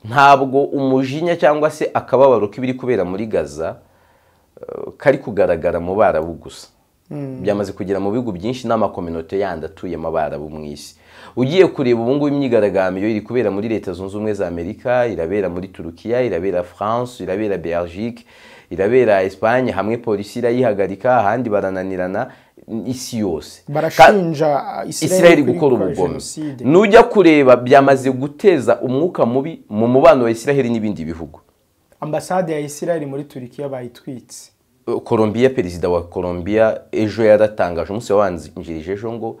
Ntabwo umujinya cyangwa se akababaro k'ibiri kubera muri Gaza kari kugaragara mu Barabu gusa. Byamaze kugera mu bihugu byinshi n'amakominote yandi atuyemo Abarabu mu isi. Ugiye kureba ubu ngubu imyigaragambyo iri kubera muri Leta Zunze Ubumwe za Amerika, irabera muri Turukiya, irabera France, irabera Belgique, irabera Espagne, hamwe polisi irayihagarika, ahandi barananirana, isi yose barashinja Israel gukora ubugome. Nujya kureba byamaze guteza umwuka mubi mu mubano wa Israel n'ibindi bihugu. Ambasade ya Israel muri Turukiya bayitwitse. Colombia, perezida wa Colombia ejo yaratangaje umunsi wabanjirije ejo ngo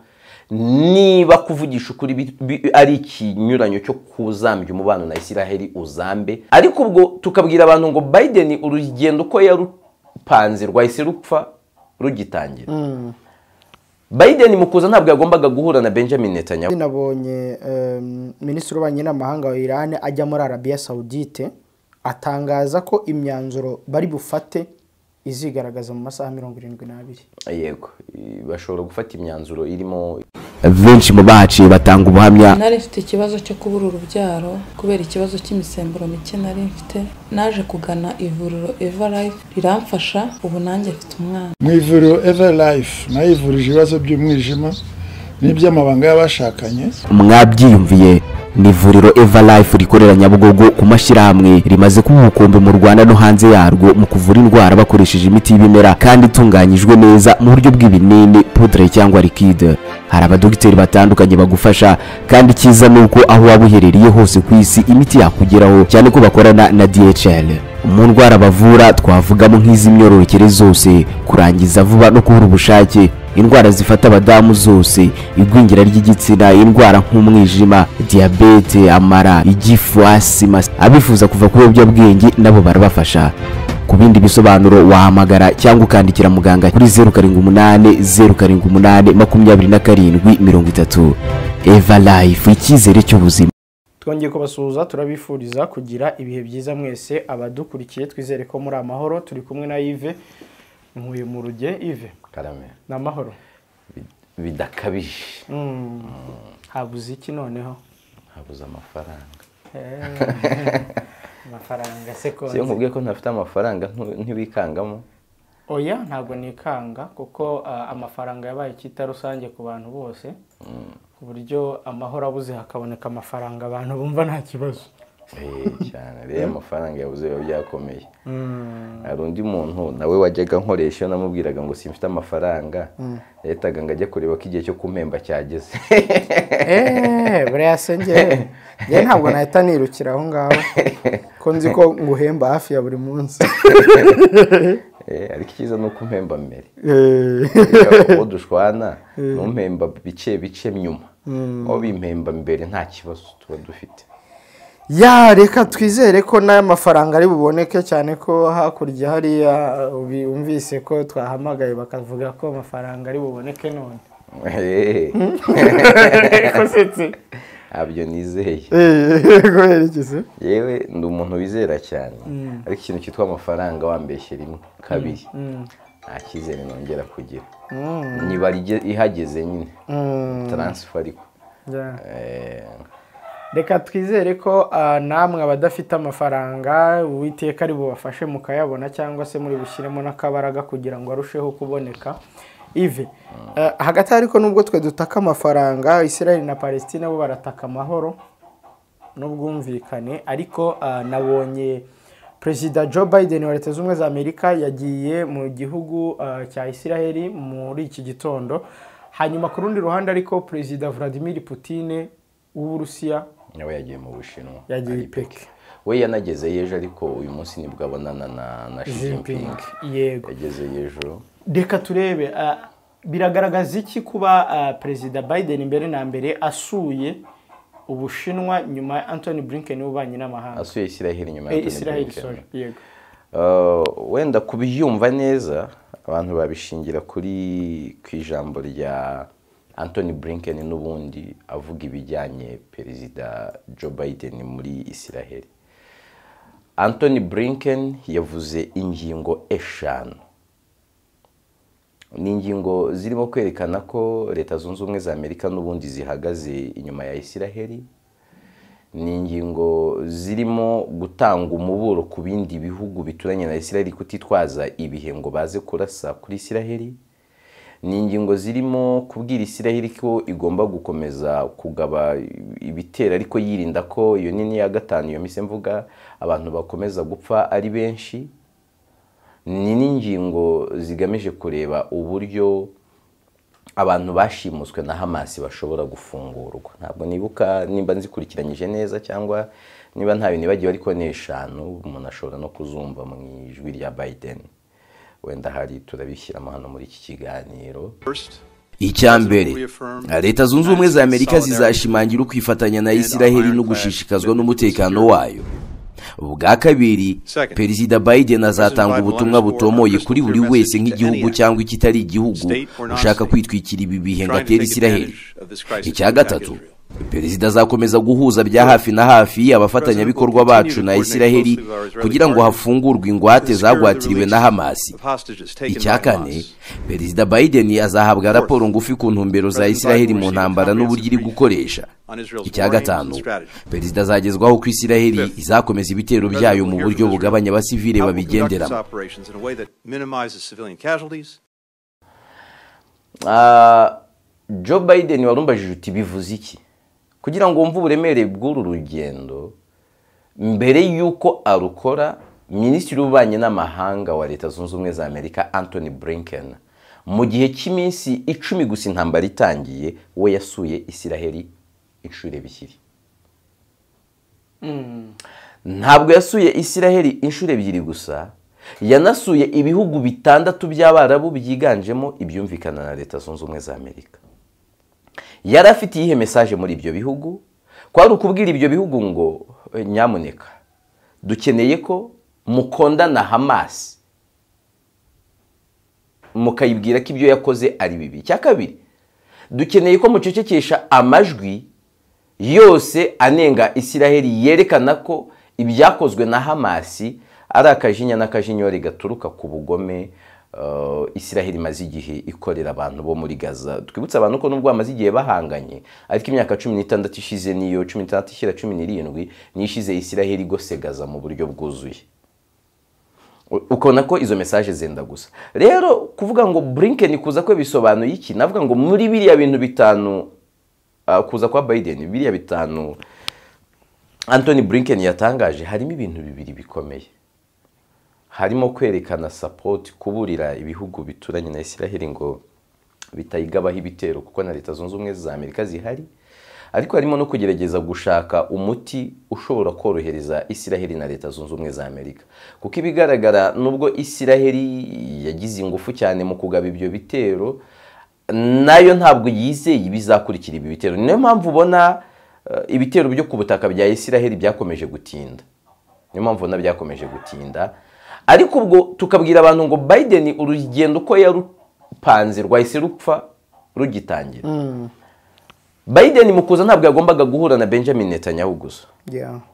niba kuvugisha ukuri ari ikinyuranyo cyo kuzambya umubano na Israel uzambe. Ariko ubwo tukabwira abantu ngo Biden urugendo ko yarupanze rwahise rupfa rugitangira. Biden mukuza ntabwo yagombaga guhura na Benjamin Netanyahu. Nabonye minisitiri w'ububanyi n'amahanga wa Iran ajya muri Arabia Saoudite atangaza ko imyanzuro bari bufate izigaragaza mu masaha 72. Yego, bashobora gufata imyanzuro irimo. Benshi mu baciye batanga ubuhamya. Nari mfite ikibazo cyo kubura urubyaro kubera ikibazo cy'imisemburo mike nari mfite, naje kugana ivuriro Everlife riramfasha, ubu nanjye mfite umwana. Mu ivuriro Everlife nayivurije ibibazo by'umwijima n'iby'amabanga y'abashakanye. Mwabyiyumviye, ni ivuriro Everlife rikorera Nyabugogo ku mashyirahamwe, rimaze kuba ubukombe mu Rwanda no hanze yarwo mu kuvura indwara bakoresheje imiti y'ibimera kandi itunganyijwe neza mu buryo bw'ibinini, poudre cyangwa liquide. Hari abadogiteri batandukanye bagufasha, kandi cyiza nuko aho waba uherereye hose ku isi imiti yakugeraho, cyane ko bakorana na DHL. Mu ndwara bavura twavugamo nk'iz'imyororokere zose, kurangiza vuba no kubura ubushake, indwara zifata abadamu zose, igwingira ry'igitsina, indwara nk'umwijima, diyabete, amara, igifu, asima. Abifuza kuva ku biyobyabwenge nabo barabafasha. Ku bindi bisobanuro wahamagara cyangwa ukandikira muganga kuri 078 078 27 30. Everlife, icyizere cy'ubuzima. Twongeye kubasuhuza, turabifuriza kugira ibihe byiza mwese abadukurikiye, twizere ko muri amahoro. Turi kumwe na Yves Nkuye mu ruge. Yves, karame, ni amahoro bidakabije. Habuze iki noneho? Habuze amafaranga. Amafaranga se ko siyo nkubwiye ko ntafite amafaranga ntibikangamo? Oya, ntabwo nikanga kuko amafaranga yabaye icyita rusange ku bantu bose, ku buryo amahoro abuze hakaboneka amafaranga abantu bumva nta kibazo. Cyane rero amafaranga yabuze biba byakomeye. Hari undi muntu nawe wajyaga nkoresha, namubwiraga ngo simfite amafaranga, yahitaga ngo ajye kureba ko igihe cyo kumpemba cyageze. Buriya se njyewe ntabwo nahita nirukira aho ngaho, ko nzi ko nguhemba hafi ya buri munsi. Ariko icyiza ni uko umpemba mbere. Uwo dushwana numpemba bice bice nyuma, aho bimpemba mbere nta kibazo tuba dufite. Ya, reka twizere ko n'aya mafaranga ari buboneke, cyane ko hakurya hariya umvise ko twahamagaye bakavuga ko amafaranga ari buboneke none. Abyo nizeye. Yewe ndi umuntu wizera cyane, ariko ikintu cyitwa amafaranga wambeshye rimwe kabiri nta cyizere nongera kugira. Niba ihageze nyine transfer ariko. Reka twizere ko namwe abadafite amafaranga Uwiteka ari bubafashe mukayabona, cyangwa se muri bushyiremo n'akabaraga kugira ngo arusheho kuboneka. Yves, hagati ariko nubwo twe dutaka amafaranga, Israel na Palestine bo barataka amahoro n'ubwumvikane. Ariko nabonye Perezida Joe Biden wa Leta Zunze Ubumwe za Amerika yagiye mu gihugu cya Israel muri iki gitondo. Hanyuma ku rundi ruhande ariko Perezida Vladimir Putin w'Uburusiya nawe yagiye mu Bushinwa, yagiye Pekin. We yanageze ejo, ariko uyu munsi nibwo abonana na Xi Jinping. Yego, yageze ejo. Reka turebe biragaragaza iki kuba Perezida Biden mbere na mbere asuye Ubushinwa nyuma ya Anthony Blinken w'ububanyi n'amahanga, asuye Israel nyuma ya Anthony Blinken. Yego, wenda kubyumva neza abantu babishingira kuri ku ijambo rya Anthony Blinken n'ubundi avuga ibijyanye Perezida Joe Biden muri Israel. Anthony Blinken yavuze ingingo 5. Ni ingingo zirimo kwerekana ko Leta Zunze Ubumwe za Amerika n'ubundi zihagaze inyuma ya Israel. Ni ingingo zirimo gutanga umuburo ku bindi bihugu bituranye na Isiraheli kutitwaza ibihe ngo baze kurasa kuri Isiraheli. Ni ingingo zirimo kubwira Isiraheli ko igomba gukomeza kugaba ibitero ariko yirinda ko iyo nini ya gatanu, iyo mise mvuga, abantu bakomeza gupfa ari benshi. Ni n'ingingo zigamije kureba uburyo abantu bashimuswe na Hamas bashobora gufungurwa. Ntabwo nibuka nimba nzikurikiranyije neza cyangwa niba nta bintu nibagiwe, ariko ni 5, umuntu ashobora no kuzumva mu ijwi rya Biden. Wenda hari turabishyiramo hano muri iki kiganiro. Icya mbere, Leta Zunze Ubumwe za Amerika zizashimangira ukwifatanya na Isiraheli no gushishikazwa n'umutekano wayo. Ubwa kabiri, Perezida Biden azatanga ubutumwa butomoye kuri buri wese nk'igihugu cyangwa ikitari igihugu ushaka kwitwikira ibi bihe ngo atere Isiraheli. Icya gatatu, Perezida azakomeza guhuza bya hafi na hafi abafatanyabikorwa bacu na Isiraheli kugira ngo hafungurwe ingwate zagwatiriwe na Hamas. Icya kane, Perezida Biden azahabwa raporo ngufi ku ntumbero za Isiraheli mu ntambara n'uburyo iri gukoresha. Icya gatanu, Perezida azagezwaho ko Isiraheli izakomeza ibitero byayo mu buryo bugabanya abasivile babigenderamo. Joe Biden warumbajije uti bivuze iki? Kugira ngo wumve uburemere bw'uru rugendo, mbere y'uko arukora, Minisitiri w'Ububanyi n'Amahanga wa Leta Zunze Ubumwe za Amerika Antony Blinken, mu gihe cy'iminsi 10 gusa intambara itangiye, we yasuye Isiraheli inshuro 2. Ntabwo yasuye Isiraheli inshuro 2 gusa, yanasuye ibihugu 6 by'Abarabu byiganjemo ibyumvikana na Leta Zunze Ubumwe za Amerika. Yari afite iyihe message muri ibyo bihugu? Kwari ukubwira ibyo bihugu ngo nyamuneka dukeneye ko mukondana Hamas, mukayibwira ko ibyo yakoze ari bibi. Icya kabiri, dukeneye ko mucecekesha amajwi yose anenga Isiraheli yerekana ko ibyakozwe na Hamas ari akajinya n'akajinyori gaturuka ku bugome Isiraheli imaze igihe ikorera abantu bo muri Gaza. Twibutse abantu ko nubwo bamaze igihe bahanganye, ariko imyaka 16 ishize niyo 16 ishyira 17 nishize Isiraheli igose Gaza mu buryo bwuzuye. Ukabona ko izo message zenda gusa. Rero kuvuga ngo Blinken kuza kwe bisobanuye iki? Navuga ngo muri biriya bintu 5 kuza kwa Biden, biriya 5 Antony Blinken yatangaje, harimo ibintu 2 bikomeye. Harimo kwerekana support, kuburira ibihugu bituranye na Isiraheli ngo bitayigabaho ibitero kuko na Leta Zunze Ubumwe za Amerika zihari, ariko harimo no kugerageza gushaka umuti ushobora korohereza Isiraheli na Leta Zunze Ubumwe za Amerika. Kuko ibigaragara nubwo Isiraheli yagize ingufu cyane mu kugaba ibyo bitero, nayo ntabwo yizeye ibizakurikira ibi bitero. Niyo mpamvu ubona ibitero byo ku butaka bya Isiraheli byakomeje gutinda. Niyo mpamvu ubona byakomeje gutinda. Ariko ubwo tukabwira abantu ngo Biden urugendo uko yarupanze rwahise rupfa rugitangira. Biden mu kuza ntabwo yagombaga guhura na Benjamin Netanyahu gusa.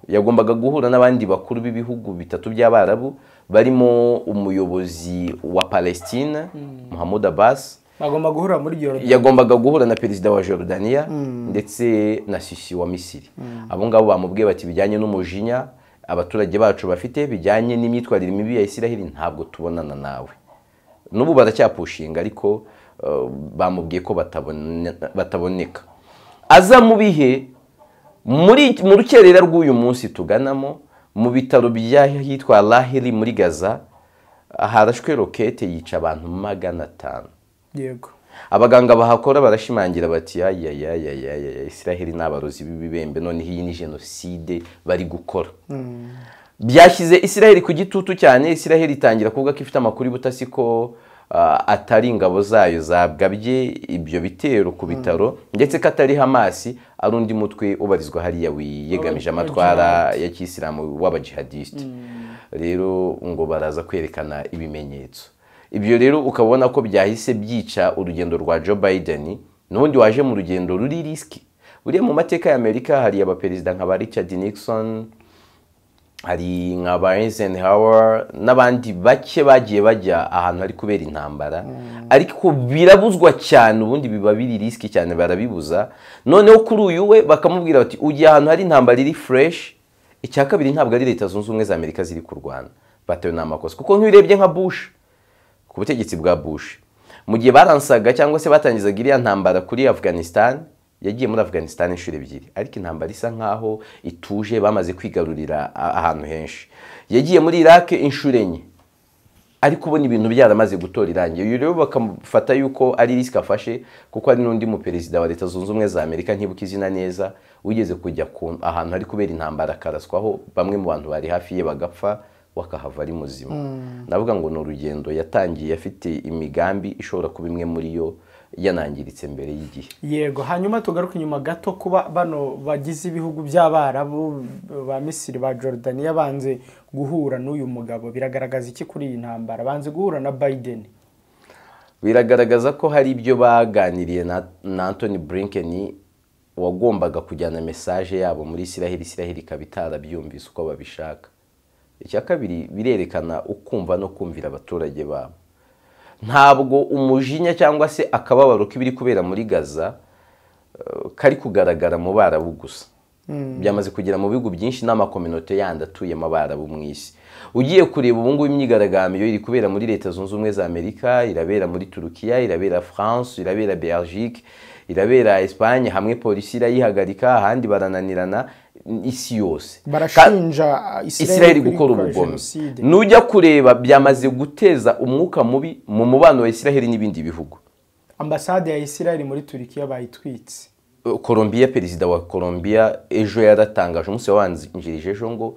Yagombaga guhura n'abandi bakuru b'ibihugu 3 by'Abarabu barimo umuyobozi wa Palestine Mahmoud Abbas. Bagomba guhura muri Jordan. Yagombaga guhura na perezida wa Jordania ndetse na Sisi wa Misiri. Abo ngabo bamubwiye bati bijyanye n'umujinya abaturage bacu bafite bijyanye n'imyitwarire mibi ya Isiraheli ntabwo tubonana nawe. N'ubu baracyapushinga ariko bamubwiye ko bataboneka. Aza mu bihe mu rukerera rw'uyu munsi tuganamo, mu bitaro by'ahitwa Lahiri muri Gaza harashwe rokete yica abantu 500. Yego. Abaganga bahakora barashimangira bati ya ya ya ya ya Isiraheli n'abarozi b'ibibembe, none iyi ni genocide bari gukora. Byashyize Isiraheli ku gitutu cyane. Isiraheli itangira kuvuga ko ifite amakuru y'ubutasi ko atari ingabo zayo zabwabye ibyo bitero ku bitaro, ndetse ko atari Hamas, ari undi mutwe ubarizwa hariya wiyegamije amatwara ya kisilamu w'abajihadiste. Rero ngo baraza kwerekana ibimenyetso. Ibyo rero ukabona ko byahise byica urugendo rwa Joe Biden, n'ubundi waje mu rugendo ruri riski. Buriya mu mateka ya Amerika hari abaperezida nka ba Richard Nixon, Hari nka ba Eisenhower n'abandi bake bagiye bajya ahantu hari kubera intambara, ariko birabuzwa cyane, ubundi biba biri risky cyane, barabibuza. Noneho kuri uyu we bakamubwira bati ugiye ahantu hari intambara iri fresh. Icya kabiri, ntabwo ari Leta Zunze Ubumwe za Amerika ziri kurwana, batewe n'amakosa, kuko nk'iyo nka Bush, ku butegetsi bwa Bush, mu gihe baransaga cyangwa se batangizaga iriya ntambara kuri Afghanistan, yagiye muri Afghanistan inshuro ebyiri, ariko intambara isa nkaho ituje, bamaze kwigarurira ahantu henshi. Yagiye muri Iraq inshuro enye, ariko ubona ibintu byaramaze gutora irangiye. Uyu rero bakamufata yuko ari risk afashe, kuko hari n'undi mu perezida wa Leta Zunze Ubumwe za Amerika, ntibuka izina neza, wigeze kujya ahantu hari kubera intambara akaraswaho, bamwe mu bantu bari hafi ye bagapfa, wakahava ari muzima. Navuga ngo ni urugendo yatangiye afite imigambi ishobora kuba imwe muri yo yanangiritse mbere y'igihe. Yego, hanyuma tugaruke inyuma gato, kuba bano bagize ibihugu by'Abarabu ba Misiri, ba Jordania banze guhura n'uyu mugabo, biragaragaza iki kuri iyi ntambara? Banze guhura na Biden. Biragaragaza ko hari ibyo baganiriye na Anthony Blinken wagombaga kujyana message yabo muri Israel, Israel ikaba itarabyumvise uko babishaka. Icya kabiri, birerekana ukumva no kumvira abaturage babo. Ntabwo umujinya cyangwa se akababaro k'ibiri kubera muri Gaza kari kugaragara mu Barabu gusa, byamaze kugera mu bihugu byinshi n'amakominote yandi atuyemo Abarabu mu isi. Ugiye kureba ubu ngubu imyigaragambyo iri kubera muri Leta Zunze Ubumwe za Amerika, irabera muri Turukiya, irabera France, irabera Belgique, irabera Espagne, hamwe polisi irayihagarika, ahandi barananirana, isi yose barashinja Israel gukora ubugome. Nujya kureba byamaze guteza umwuka mubi mu mubano wa Israel n'ibindi bihugu. Ambasade ya Israel muri Turukiya bayitwitse. Colombia, perezida wa Colombia ejo yaratangaje, umunsi wabanjirije ejo, ngo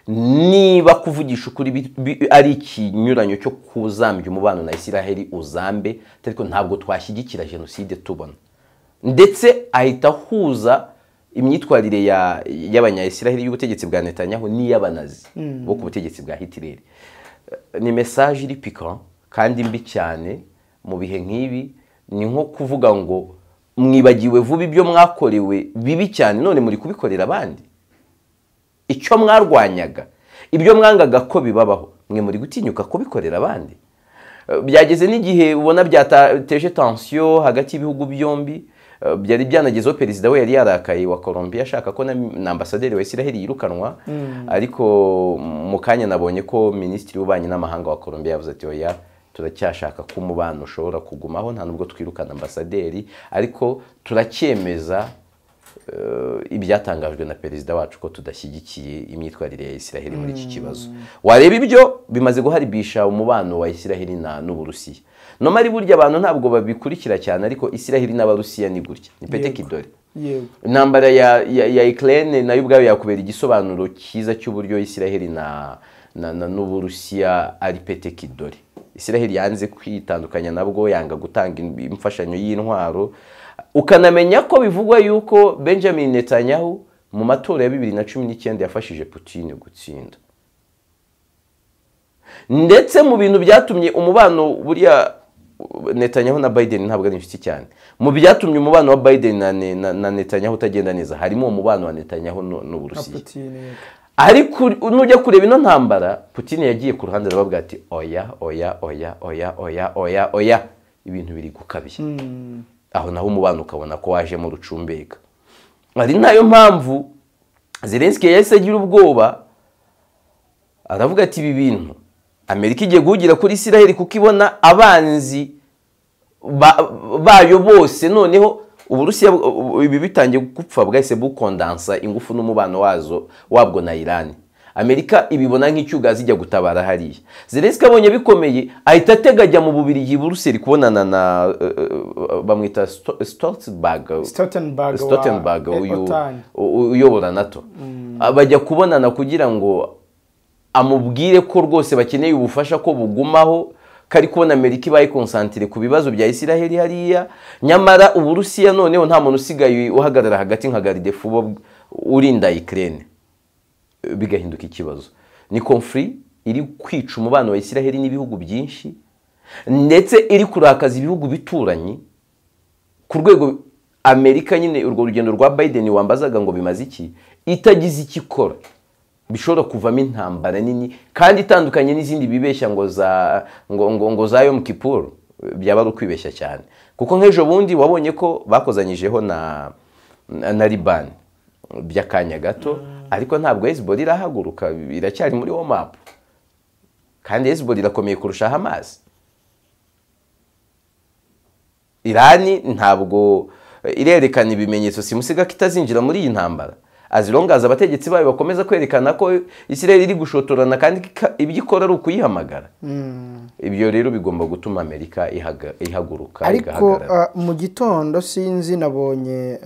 niba kuvugisha ukuri ari ikinyuranyo cyo kuzambya umubano na Israel, uzambe, ariko ntabwo twashyigikira jenoside tubona. Ndetse ahita ahuza imyitwarire y'abanya-Israel y'ubutegetsi bwa Netanyahu n'iy'abanazi bo ku butegetsi bwa Hitler. Ni message iri piquant kandi mbi cyane mu bihe nk'ibi. Ni nko kuvuga ngo mwibagiwe vuba ibyo mwakorewe bibi cyane, none muri kubikorera abandi. Icyo mwarwanyaga, ibyo mwangaga ko bibabaho, mwe muri gutinyuka kubikorera abandi. Byageze n'igihe ubona byateje tension hagati y'ibihugu byombi. Byari byanagezeho perezida we yari yarakaye wa Colombia ashaka ko na ambasaderi wa Israel yirukanwa, ariko mu kanya nabonye ko minisitiri w'ububanyi n'amahanga wa Colombia yavuze ati oya, turacyashaka ko umubano ushobora kugumaho, nta nubwo twirukana ambasaderi, ariko turacyemeza ibyatangajwe na perezida wacu ko tudashyigikiye imyitwarire ya Israel muri iki kibazo. Wareba ibyo bimaze guharibisha umubano wa Israel n'Uburusiya. Nomari burya abantu ntabwo babikurikira cyane, ariko Israel n'Abarusiya ni gutya, ni pete kidore. Intambara ya Ukraine nayo ubwayo yakubera igisobanuro cyiza cy'uburyo Israel na n'Uburusiya ari pete kidore. Israel yanze kwitandukanya nabwo, yanga gutanga imfashanyo y'intwaro. Ukanamenya ko bivugwa yuko Benjamin Netanyahu mu matora ya 2019 yafashije Putin gutsinda. Ndetse mu bintu byatumye umubano, buriya Netanyahu na Biden ntabwo ari inshuti cyane, mu byatumye umubano wa Biden na Netanyahu utagenda neza harimo umubano wa Netanyahu n'Uburusiya. Ariko nujya kureba ino ntambara, Putin yagiye ku ruhande arababwira ati oya oya oya oya oya oya oya, ibintu biri gukabya. Aho naho umubano ukabona ko waje mu rucumbeka. Ari nayo mpamvu Zelensky yahise agira ubwoba, aravuga ati ibi bintu Amerika igiye guhugira kuri Israel kuko ibona abanzi bayo bose. Noneho Uburusiya ibi bitangiye gupfa bwahise bukondansa ingufu n'umubano wazo wabwo na Iran. Amerika ibibona nk'icyugazi ijya gutabara hariya. Zelensky abonye bikomeye ahita atega ajya mu Bubiligi, Buruseli, kubonana na bamwita Stoltenberg uyobora NATO. Bajya kubonana kugira ngo amubwire ko rwose bakeneye ubufasha ko bugumaho, kari kubona Amerika ibaye konsantire ku bibazo bya Israel hariya. Nyamara Uburusiya noneho nta muntu usigaye uhagarara hagati nka garde-fou urinda Ukraine, bigahinduka ikibazo. Ni conflit iri kwica umubano wa Israel n'ibihugu byinshi, ndetse iri kurakaza ibihugu bituranyi ku rwego Amerika nyine. Urwo rugendo rwa Biden wambazaga ngo bimaze iki, itagize ikikora Bishobora kuvamo intambara nini kandi itandukanye n'izindi bibeshya ngo za ngo za Yom Kippur, byaba ari ukwibeshya cyane. Kuko nk'ejo bundi wabonye ko bakozanyijeho na Liban by'akanya gato, ariko ntabwo Hezbollah irahaguruka, iracyari muri warm up. Kandi Hezbollah irakomeye kurusha Hamas. Irani ntabwo irerekana ibimenyetso simusiga ko itazinjira muri iyi ntambara. Azilongaza abategetsi bayo bakomeza kwerekana ko Israel iri gushotorana kandi ibyo ikora ari ukuyihamagara. Ibyo rero bigomba gutuma Amerika ihaguruka igahagarara. Ariko mu gitondo sinzi nabonye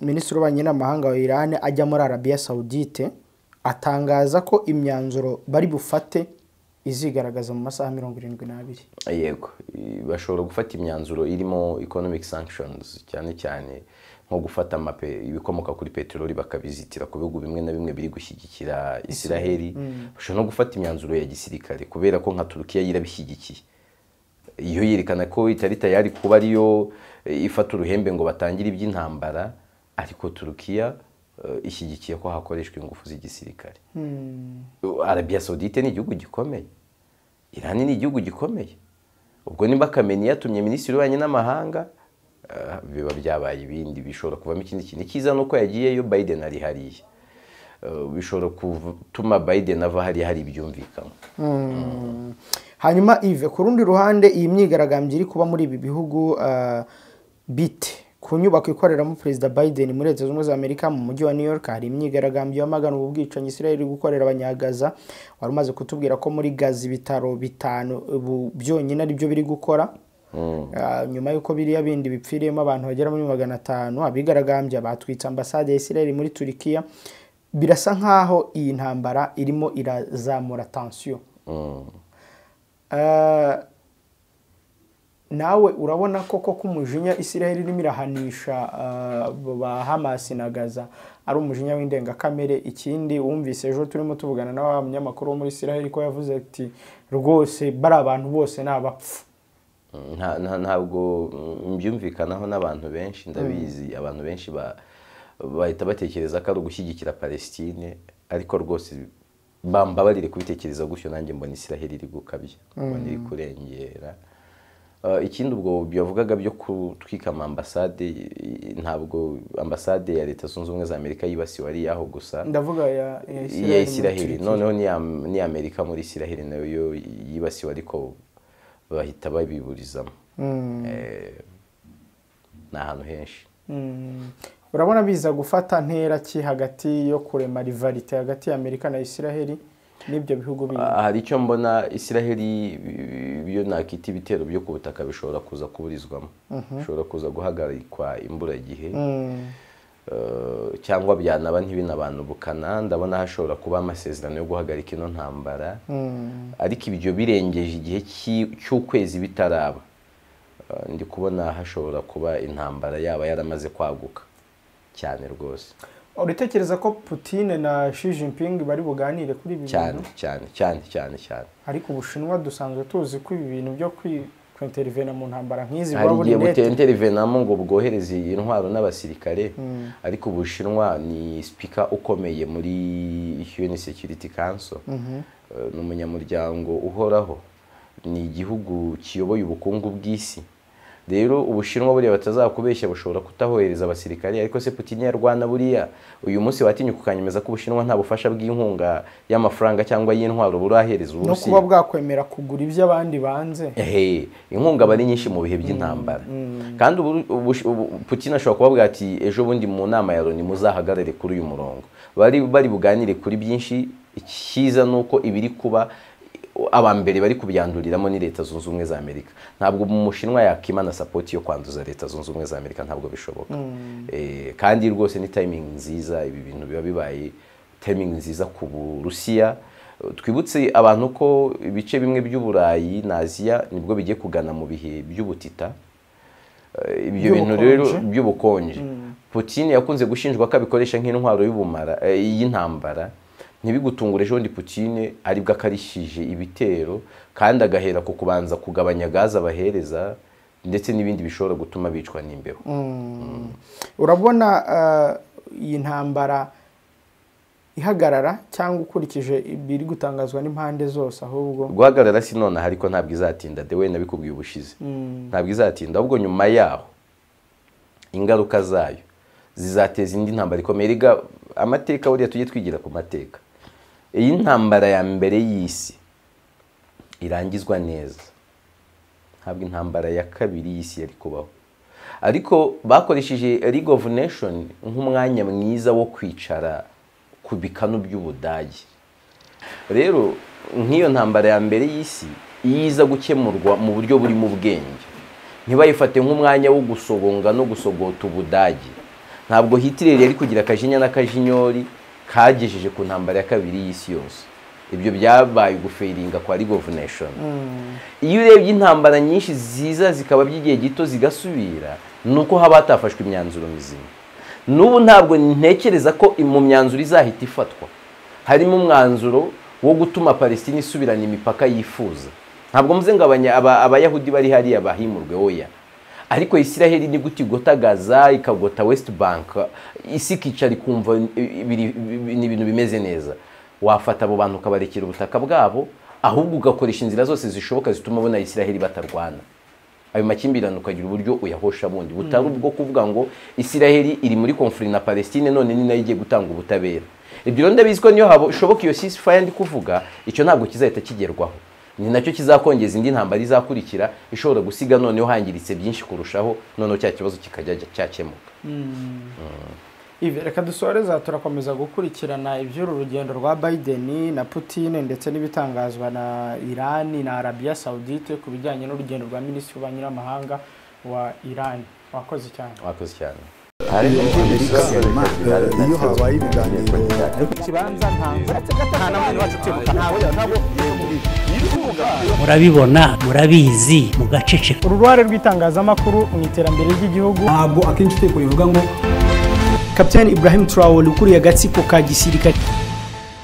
Minisitiri w'Ububanyi n'Amahanga wa Iran ajya muri Arabia Saoudite atangaza ko imyanzuro bari bufate izigaragaza mu masaha 72. Yego, bashobora gufata imyanzuro irimo economic sanctions, cyane cyane nko gufata ibikomoka kuri peteroli bakabizitira ku bihugu bimwe na bimwe biri gushyigikira Israel. Bashobora no gufata imyanzuro ya gisirikare kubera ko nka Turukiya yirabishyigikiye. Iyo yerekana ko itari tayari kuba ariyo ifata uruhembe ngo batangire iby'intambara, ariko Turukiya ishyigikiye ko hakoreshwa ingufu z'igisirikare. Arabia Saoudite ni igihugu gikomeye, Iran ni igihugu gikomeye. Ubwo nimba Khamenei yatumye Minisitiri w'Ububanyi n'Amahanga, biba byabaye ibindi, bishobora kuvamo ikindi kintu. Icyiza nuko yagiyeyo Biden ari hariya, bishobora gutuma Biden ava hariya hari ibyumvikana. Hanyuma Yves, ku rundi ruhande iyi myigaragambyo iri kuba muri ibi bihugu bite ku nyubako ikoreramo Perezida Biden muri Leta Zunze Ubumwe za Amerika mu mujyi wa New York hari imyigaragambyo yamagana ubu bwicanyi Israel iri gukorera Abanyagaza. Wari umaze kutubwira ko muri Gaza ibitaro 5 ubu byonyine ari byo biri gukora. Nyuma yuko biriya bindi bipfiriyemo abantu bagera muri 500, abigaragambya batwitse ambasade ya Israel muri Turkiya. Birasa nkaho iyi ntambara irimo irazamura tension. Nawe urabona koko ko umujinya Israel irimo irahanisha ba Hamas na Gaza ari umujinya w'indengakamere. Ikindi wumvise ejo turimo tuvugana n'abanyamakuru bo muri Israel ko yavuze ati rwose bari abantu bose ni abapfu. Ntabwo mbyumvikanaho n'abantu benshi, ndabizi abantu benshi bahita batekereza ko ari ugushyigikira Palestine, ariko rwose bambabarire kubitekereza gutyo, nanjye mbona Israel iri gukabya, mbona iri kurengera. Ikindi ubwo byavugaga byo kutwika ambasade, ntabwo ambasade ya Leta Zunze Ubumwe za Amerika yibasiwe ari yaho gusa, ndavuga ya Israel. Noneho ni Amerika muri Israel nayo yibasiwe, ariko bahita babiburizamo. Ni ahantu henshi. Urabona biza gufata ntera ki hagati yo kurema rivalite hagati ya Amerika na Israel n'ibyo bihugu bindi? Hari icyo mbona Israel byo nakita ibitero byo ku butaka bishobora kuza kuburizwamo, bishobora kuza guhagarikwa imburagihe, cyangwa byanaba ntibinabanubukana. Ndabona hashobora kuba amasezerano yo guhagarika ino ntambara, ariko ibyo birengeje igihe cy'ukwezi bitaraba, ndi kubona hashobora kuba intambara yaba yaramaze kwaguka cyane rwose. Uritekereza ko Putin na Xi Jinping bari buganire kuri ibi bintu? Cyane cyane cyane cyane. Ariko Ubushinwa dusanzwe tuzi ko ibi bintu byo kwintervena mu ntambara nk'izi baba buri nete intervenamo ngo bwohereze intwaro n'abasirikare, ariko Ubushinwa ni speaker ukomeye muri UN Security Council, ni umunyamuryango uhoraho, ni igihugu kiyoboye ubukungu bw'isi. Rero Ubushinwa buriya batazakubeshya bushobora kutahohereza abasirikare, ariko se Putin yarwana buriya uyu munsi watinyuka ukanyemeza ko Ubushinwa nta bufasha bw'inkunga y'amafaranga cyangwa y'intwaro burahereza Uburusiya, no kuba bwakwemera kugura ibyo abandi banze. Inkunga bari nyinshi mu bihe by'intambara. Kandi Putin ashobora kubabwira ati ejo bundi mu nama ya Loni muzahagarare kuri uyu murongo, bari buganire kuri byinshi. Icyiza nuko ibiri kuba abambere bari kubyanduriramo ni Leta Zunze Ubumwe za Amerika. Ntabwo umushinwa yakimana support yo kwanduza Leta Zunze Ubumwe za Amerika, ntabwo bishoboka. Kandi rwose ni timing nziza, ibi bintu biba bibaye timing nziza ku Burusiya. Twibutse abantu ko ibice bimwe by'Uburayi na Aziya nibwo bigiye kugana mu bihe by'ubutita, ibyo bintu rero by'ubukonje. Putin yakunze gushinjwa ko abikoresha nk'intwaro y'ubumara y'intambara. Ntibigutungure ejo ndi Putin aribwo akarishije ibitero, kandi agahera ku kubanza kugabanya gaza bahereza ndetse n'ibindi bishobora gutuma bicwa n'imbeho. Urabona iyi ntambara ihagarara cyangwa ukurikije ibiri gutangazwa n'impande zose? Ahubwo guhagarara si none, ariko ntabwo izatinda, dewe nabikubwiye ubushize, ntabwo izatinda. Ahubwo nyuma yaho ingaruka zayo zizateza indi ntambara ikomeye. Erega amateka buriya tujye twigira ku mateka. Iyi ntambara ya mbere y'isi irangizwa neza, ntabwo intambara ya kabiri y'isi yari kubaho. Ariko bakoresheje League of Nations nk'umwanya mwiza wo kwicara ku bikanu by'Ubudage. Rero nk'iyo ntambara ya mbere y'isi iza gukemurwa mu buryo buri mu bwenge, ntibayifate nk'umwanya wo gusogonga no gusogota Ubudage, ntabwo Hitler yari kugira akajinya n'akajinyori kagejeje ku ntambara ya kabiri y'isi yose. Ibyo byabaye gufeiringa kwa League of Nations. Iyo urebye intambara nyinshi ziza zikaba by'igihe gito zigasubira, nuko haba hatafashwe imyanzuro mizima. N'ubu ntabwo ntekereza ko mu myanzuro izahita ifatwa harimo umwanzuro wo gutuma Palestine isubirana imipaka yifuza. Ntabwo mvuze ngo Abayahudi bari hariya bahimurwe, oya. Ariko Israel ni gute igota Gaza, ikagota West Bank, isi ikicara ikumva ni ibintu bimeze neza. Wafata abo bantu ukabarekera ubutaka bwabo, ahubwo ugakoresha inzira zose zishoboka zituma bona Israel batarwana. Ayo makimbirane ukagira uburyo uyahosha bundi, butari ubwo kuvuga ngo Israel iri muri conflict na Palestine none ni nayo igiye gutanga ubutabera. Ibyo rero ndabizi ko niyo hashoboka iyo ceasefire ndi kuvuga, icyo ntabwo kizahita kigerwaho. Ni nacyo kizakongeza indi ntambara izakurikira ishobora gusiga noneho hangiritse byinshi kurushaho, noneho cya kibazo kikajya cyakemuka. Ive, reka dusoreza, turakomeza gukurikirana iby'uru rugendo rwa Biden na Putin ndetse n'ibitangazwa na Iran na Arabia Saudite ku bijyanye n'urugendo rwa Minisitiri w'Ububanyi n'Amahanga wa Iran. Wakoze cyane. Wakoze cyane. Iyo habaye ibiganiro murabibona, murabizi, mugaceceka. Uruhare rw'itangazamakuru mu iterambere ry'igihugu. Ntabwo akenshi iteko rivuga ngo Kapiteni Ibrahim Traore ukuriye agatsiko ka gisirikare.